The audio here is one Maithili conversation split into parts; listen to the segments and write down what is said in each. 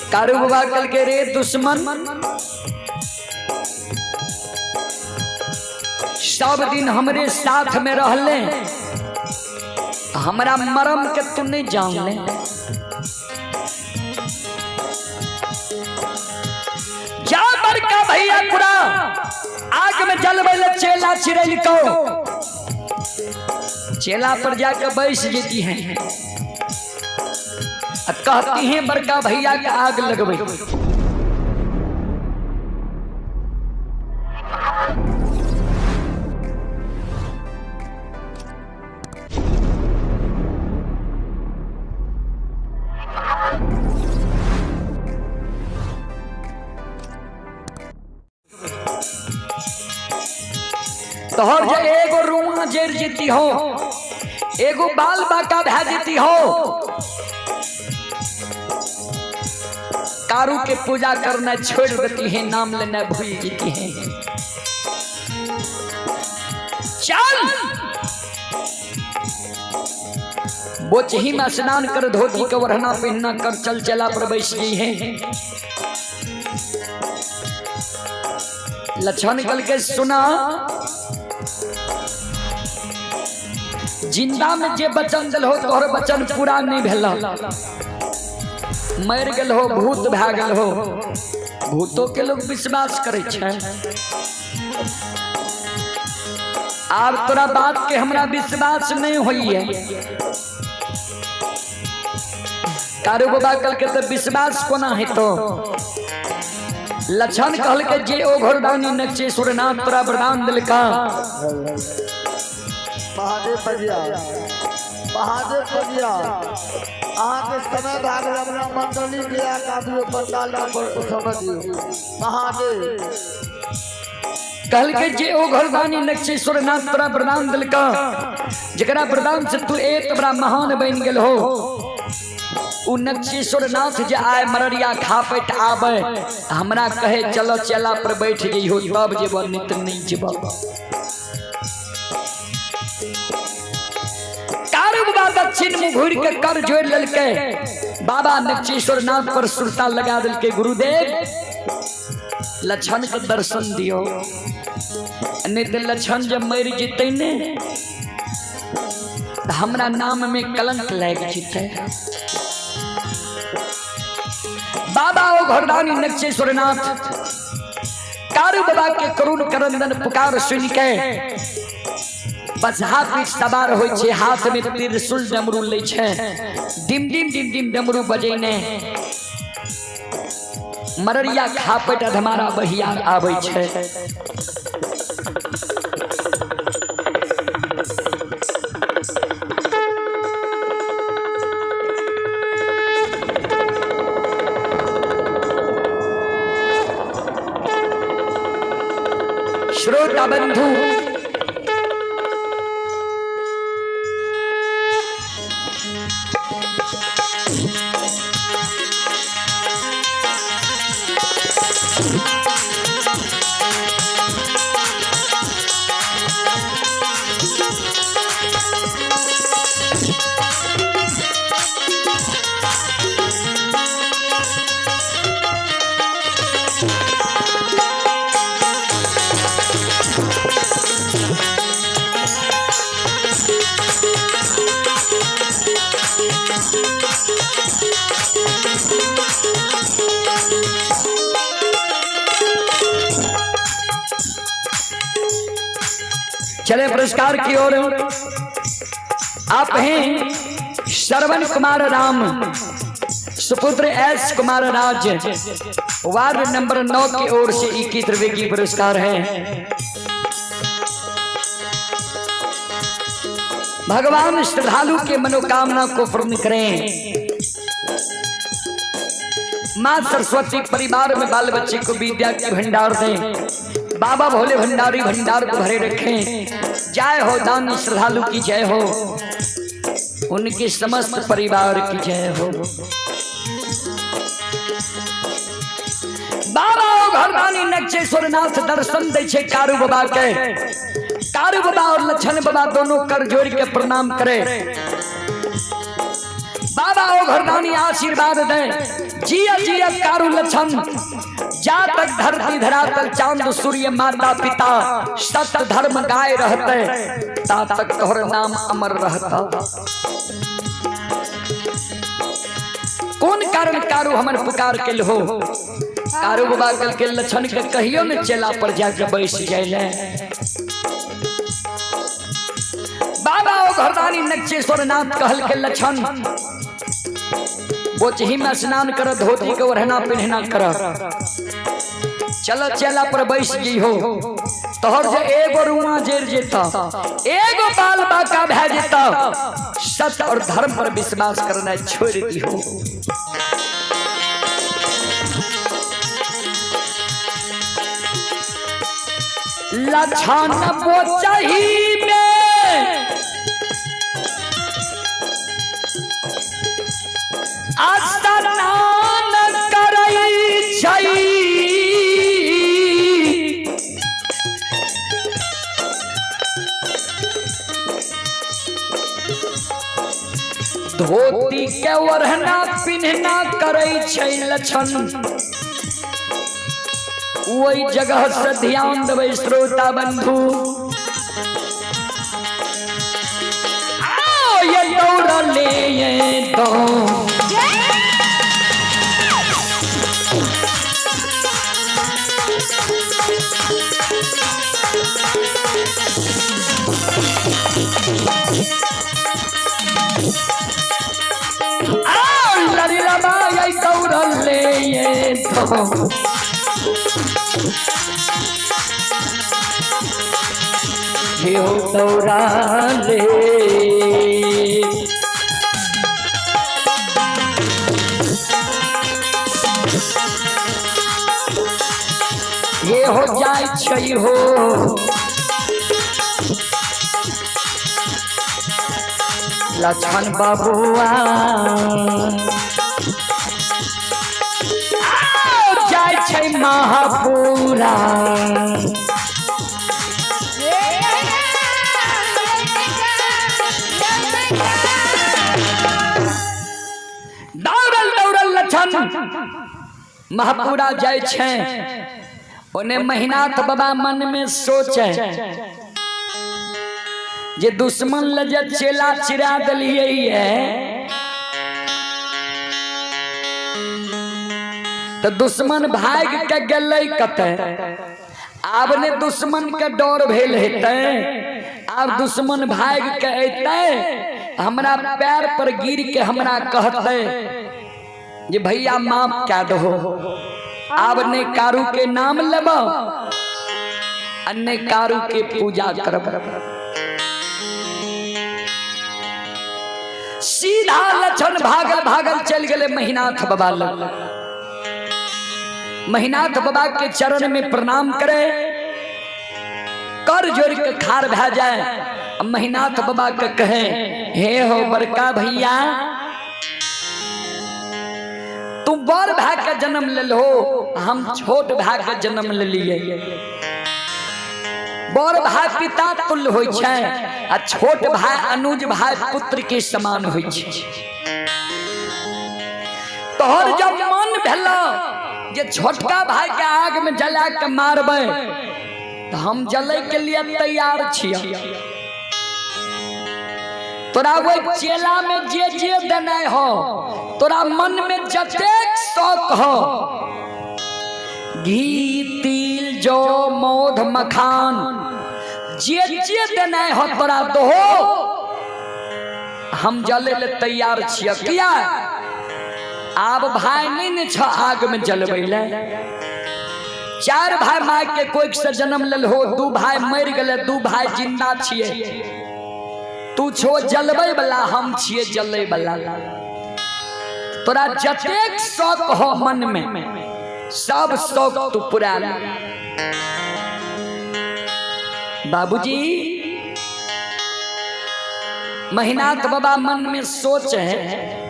कारू बाबा कल के रे दुश्मन, सब दिन हमरे साथ में रहले, हमरा मरम के तू नहीं जान ले। जा बड़का भैया कुरा आग में जलबै ले चेला चिड़ैल को चेला पर जाकर बैस जेती है, कहती हैं बड़का भैया के आग लगबै। तोहर जे एगो रुआ जर जेती हो, एगो बाल बाका भै जेती हो, कारू के पूजा करना छोड़ देती है, नाम लेना भूल जेती है। चल बोचही में स्नान कर, धोती के ओढ़ना पहनना कर, चल चला पर बैस गई है। लक्षण कल के सुना, जिंदा में जे वचन दिल हो तोहर वचन पूरा नहीं भेल, मर गेल हो, भूत भए गेल हो। भूतो के लोग विश्वास करे छै। आब तोरा बात के हमरा विश्वास नहीं होइए। कारू बाबा कल के तो विश्वास कोना हेतो। लक्षण कहल के जे ओ घरदानी नक्षेश्वर नाथ तोरा वरदान दिलका। महादेव बजिया, महादेव बजिया, अहाँके समय भाग अपना मंडली के एक आदमी पंडाल पर समय दियौ। महादेव कहल के जे ओ घरदानी नक्षेश्वर नाथ तोरा वरदान दिलका, जकरा वरदान से तू एक बड़ा महान बन गेल हो। उ नक्षेश्वर नाथ जे आए मररिया खापैत आबे, हमरा कहे चलो चेला पर बैठ जइहो तब जेबो, नहीं तो नहीं जेबो। कारू बाबा दक्षिण मुँह घूर के कर जोड़ लेलकै, बाबा नक्षेश्वर नाथ पर सुरता लगा देलकै। गुरुदेव लक्षण के दर्शन दियो, नहीं तो लक्षण जब मर जतै ने तो हमरा नाम में कलंक लाग जतै। बाबा ओ घरदानी नक्षेश्वर नाथ कारू बाबा के करुण करंदन पुकार सुन के बसहा पीठ सवार होइ छै, हाथ में त्रिशूल डमरू लै छै, डिम डिम डिम डिम डमरू बजेने मररिया खापट अधमारा बहिया आबै छै। श्रोता बंधु, चले पुरस्कार की ओर। आप हैं श्रवण कुमार राम, सुपुत्र S Kumar Raj, ward number 9 की ओर से 21 रुपए की पुरस्कार है। भगवान श्रद्धालु के मनोकामना को पूर्ण करें। माँ सरस्वती परिवार में बाल बच्चे को विद्या के भंडार दें। बाबा भोले भंडारी भंडार को भरे रखें। जय हो दानी श्रद्धालु की जय हो, उनके समस्त परिवार की जय हो। बाबा ओ घरदानी नक्षेश्वर नाथ दर्शन दे छे कारू बाबा के। कारू बाबा और लक्षण बाबा दोनों कर जोड़ के प्रणाम करे। बाबा ओ घरदानी आशीर्वाद दे, जिया जिया कारू लक्षण, जा तक धरती धरातल चांद सूर्य माता पिता सत धर्म गाय रहते, ता तक तोहर नाम अमर रहता। कौन कारण कारू हमर पुकार के हो? कारू बाबा कल के लक्षण के कहियो न चेला पर जाके बैस जाइले। बाबा ओ घरदानी नक्षेश्वर नाथ कहल के लक्षण, बोचही में स्नान कर, धोती के ओढ़ना पिन्हना कर, चल चेला पर बैस जी हो। तोहर जे एगो रुआ जेर जेता, एगो बाल बाका भै जेता, सत्य और धर्म पर विश्वास करना छोड़ दी हो। लक्षण बोचही में स्नान करै छै, धोती के ओढ़ना पिन्हना करै छै लक्षण। वही जगह से ध्यान देबै श्रोता बंधु। आओ ये दौड़ले ये दो आओ लड़िला माई दौड़ले ये दो हे हो दौड़ाले। ये हो जाय छै हो लक्ष्मण बाबुआ, आओ जाय छै महापुरा। दौड़ल दौड़ल लक्षण महापुरा जाय छै। ओने महिनाथ बाबा मन में सोचे जे दुश्मन ले जे चेला चिरा दिलिए है तो दुश्मन भाग के गेलै कतै। आब ने दुश्मन के डर भेल हेतै, आब दुश्मन भाग के अयतै हमरा पैर पर गिर के हमरा कहतै जे भैया माफ कए दहो, आब ने कारू के नाम लेब आ ने कारू के पूजा करब। सीधा लक्षण भागल भागल चल गए महिनाथ बाबा लग। महिनाथ बाबा के चरण में प्रणाम करे, कर जोड़ के खार भै जाए। महिनाथ बाबा के कहे, हे हो बड़का भैया, तू बड़ भाई के जन्म ले लो, हम छोट भाई के जन्म ले लिए। बड़ भाई पिता तुल्य होइ छै आ छोट भाई अनुज भाई पुत्र के समान होइ छै। तोहर जब मन भेल जे छोटका भाई के आग में जला के मारबै तो हम जले के लिए तैयार छियै। तोरा वही चेला में जे जे देनाइ हो, तोरा मन में जतेक शौक हो, घी तिल जौ मौध मखान जे जे देनाइ हो तोरा दहो, हम जले ले तैयार छियै। किया आब भाई नहीं ने छ आग में जलबै ले। चार भाई माय के कोई से जन्म लेल हो, दू भाई मर गए, दू भाई जिंदा छियै। तू छो जलबै वाला, हम छियै जलै वाला। तोरा जतेक शौक हो मन में, सब शौक तू पूरा ले। बाबूजी महिनाथ बाबा मन में सोच है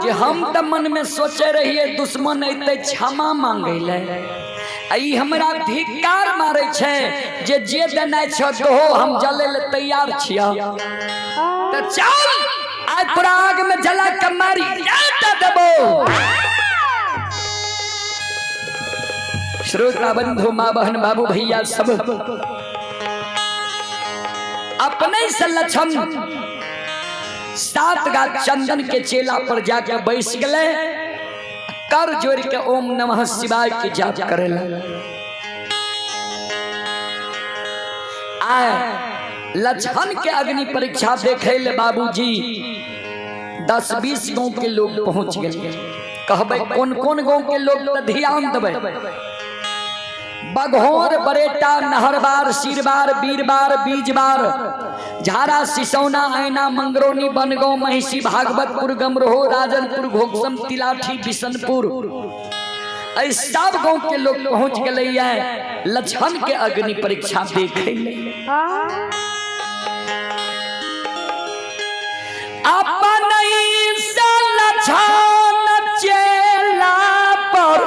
जे हम तो मन में सोचे रहिए दुश्मन अयतै क्षमा मांगे ले, आ ई हमरा धिक्कार मारे छै जे जे देनाइ छ दहो, हम जले ले तैयार छियै। तो चल आज तोरा आग में जला के मारी देबो। श्रोता बंधु, माँ बहन, बाबू भैया सब, अपने से लक्षण 7 गाछ चंदन के चेला पर जाके बैस गए, कर जोड़ के ओम नमः शिवाय के जाप करेला। आए लक्षण के अग्नि परीक्षा देखे ले बाबूजी 10-20 गांव के लोग पहुंच गए। कहबे कौन कौन गांव के लोग तो ध्यान देबै। बघोर, बरेटा, नहरबार, सिरबार, बीरबार, बीजबार, झारा, सिसौना, ऐना, मंगरौनी, बनगांव, महिषी, भागवतपुर, गमरोह, राजनपुर, घोकसम, तिलाठी, बिशनपुर, एहि सब गांव के लोग पहुंच गए लक्षण के अग्नि परीक्षा देखे। अपन से लक्षण चेला पर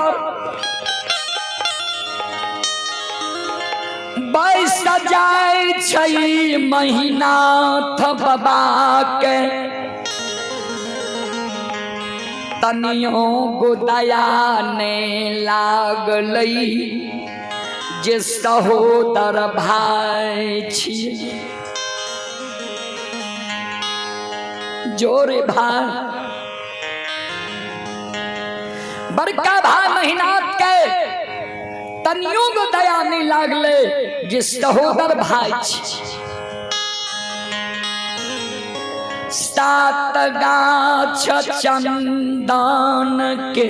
बैस जाय छै महिनाथ बाबा के, तनियो गोदया ने लागलै जे सहोदर भाई छी। जोरे भाई, बड़का भाई महिनाथ के तनियो गो दया नहीं लागले जे सहोदर भाई छी। 7 गाछ चंदन के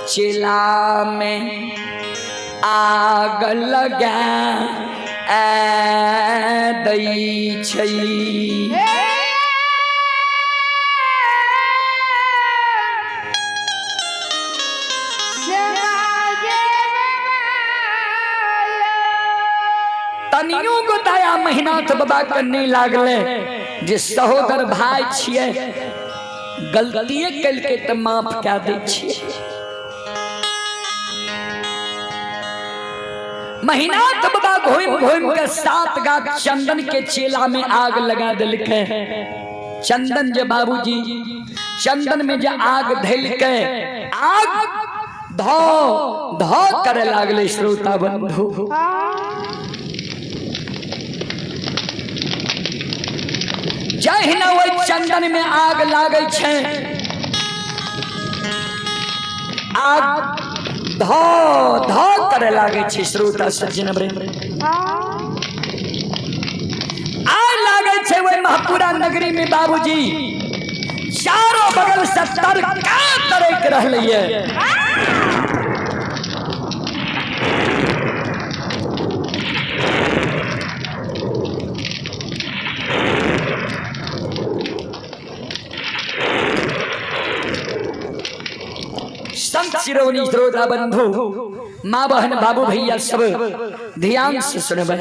चिला में आग लगा दै छै। तनियो गो दया महिनाथ बाबा के नहीं लागले जे सहोदर भाई छियै, गलतिये कलके तऽ माफ कए दै छियै। महिनाथ बाबा घूमि घूमि के 7 गाछ चंदन के चेला में आग लगा देलकै। चंदन जे बाबूजी चंदन में जे आग धैलकै, आग धो धो करे लागले। श्रोता बंधु, जहिना ओहि चंदन में आग लागै छै, आग धो धो करे लागै छै। श्रोता सज्जन वृंद, आग लागै छै ओहि महपुरा नगरी में बाबूजी, चारों बगल से तरका तरक रहलै। संत शिरोमणि श्रोता बंधु, माँ बहन, बाबू भैया सब ध्यान से सुनबै।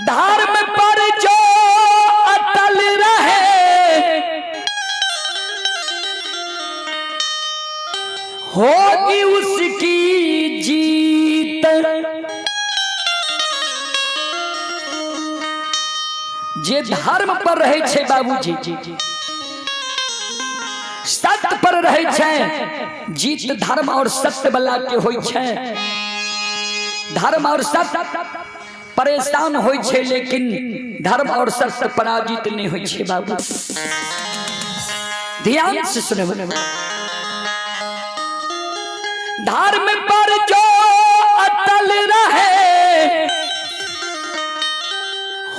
धर्म पर जो अटल रहे होगी उसकी जीत। जे धर्म पर रहे छै बाबूजी, सत्य पर रहे छै, जीत धर्म और सत्य वाला के होई छै। धर्म और सत्य परेशान होई छै, लेकिन धर्म और सत्य पराजित नहीं होई छै। बाबू ध्यान से सुनब। धर्म पर जो अटल रहे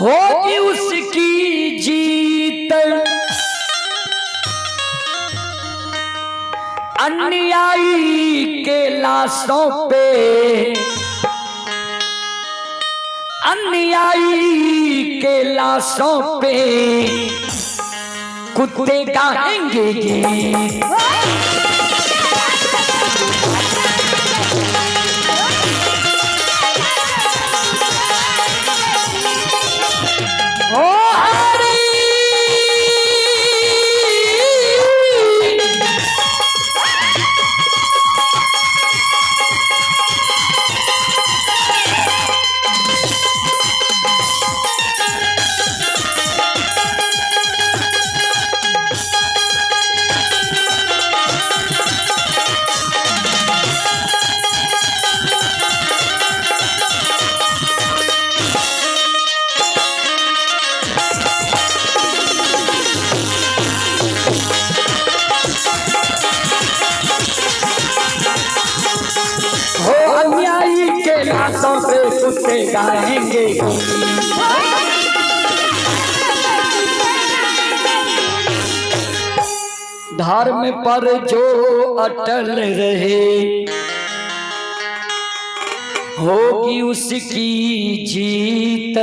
होगी उसकी जीत। अन्यायी के लाशों पे, अन्यायी के लाशों पे कुत्ते गाएंगे गीत। ओ हरि, गाएंगे। धर्म पर जो अटल रहे होगी उसकी जीत।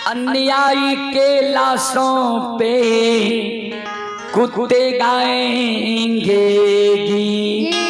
अन्याय के लाशों पे कुत्ते गाएंगे गीत।